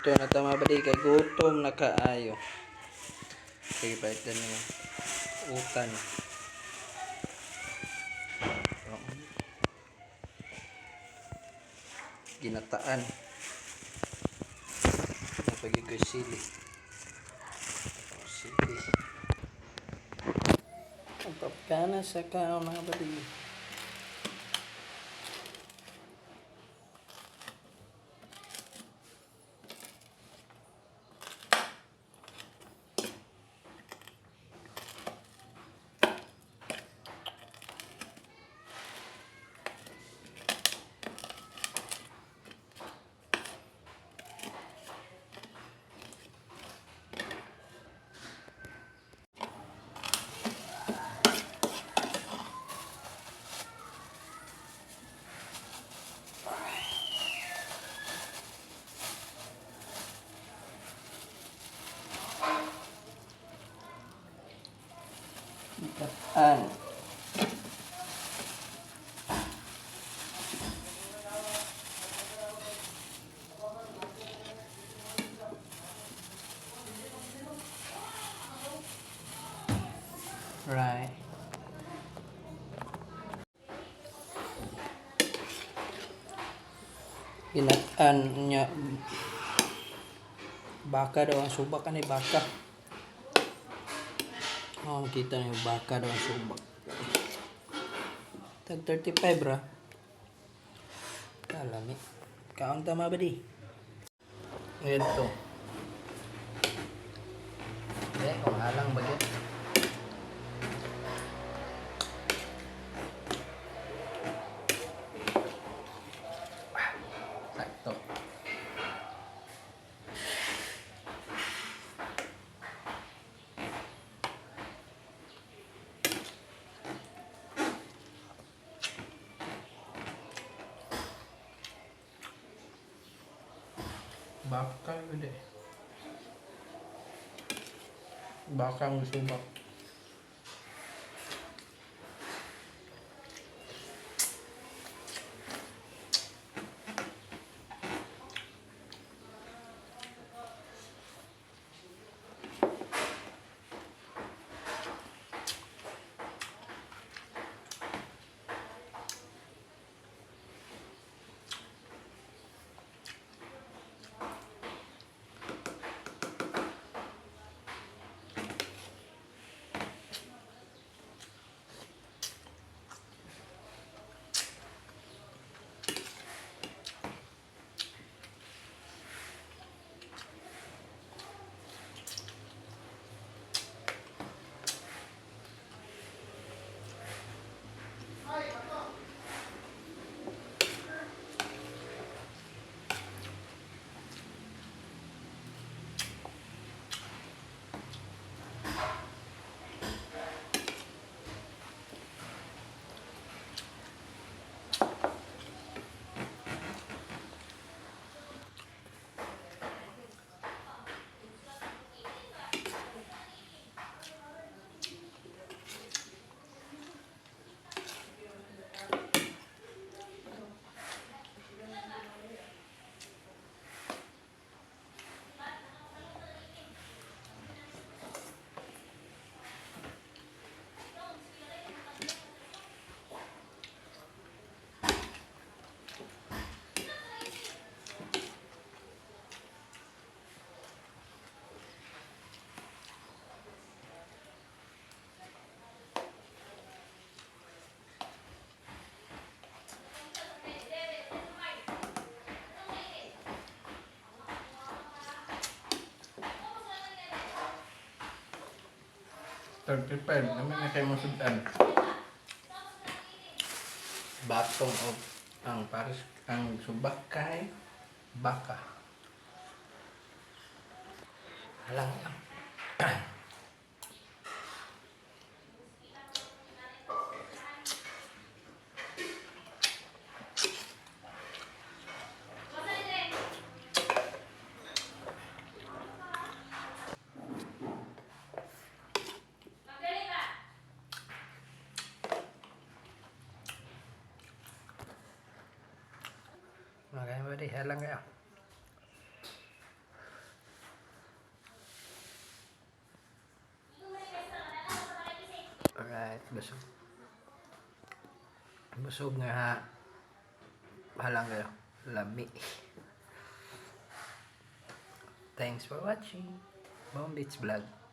Luto na ta, mga badi, kay gutom na kaayo. Sige, balik na niyo. Utan. Ginataan. Napagig ko sili. Sili. Ang papkana sa kao, mga badi. Ginataan. Right. Ginataan niya. Baka daw ang subak, ani baka. Oh, kita niyo, baka daw ang subak. Tag 35 ra. Kalami. Kaon ta, mga badi. Ito. Eh, kung halang ba yun? Sakto. Baka yun eh. Baka ang subak. 35 naman na kayo masudan. Batong o ang pares ang subak kay baka. Halang lang. Mga kayo, halang kayo. Busog. Busog nga halang kayo. Lami. Thanks for watching. Bombits Vlog.